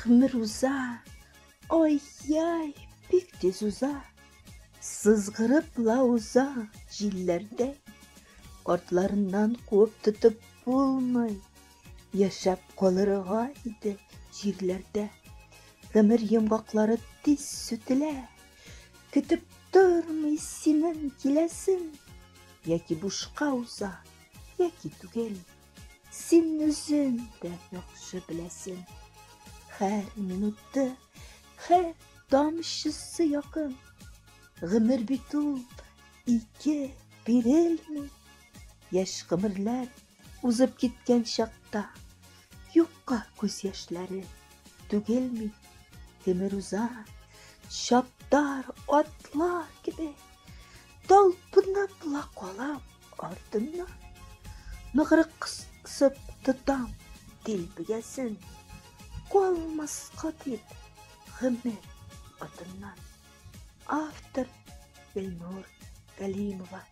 Гомер уза, ай-яй, бик тиз уза. Сызгырып ла уза җилләрдәй. Артларыннан куып тотып булмый. Яшәп калырга иде җирләрдә. Гомер йомгаклары тиз сүтелә. Көтеп тормый синең киләсен. Яки бушка уза, яки түгел. Син үзең дә яхшы беләсең. Һәр минуты, һәр тамчысы якын. Гомер бит ул ике бирелми. Яшь гомерләр узып киткән чакта юкка күз яшьләре түгелми. Гомер уза, чаптар атлар кебек, талпынып ла калам артыннан. Ныграк кысып тотам дилбегәсен, калмаска дип гомер атыннан. Автор Гөлнур Галимова.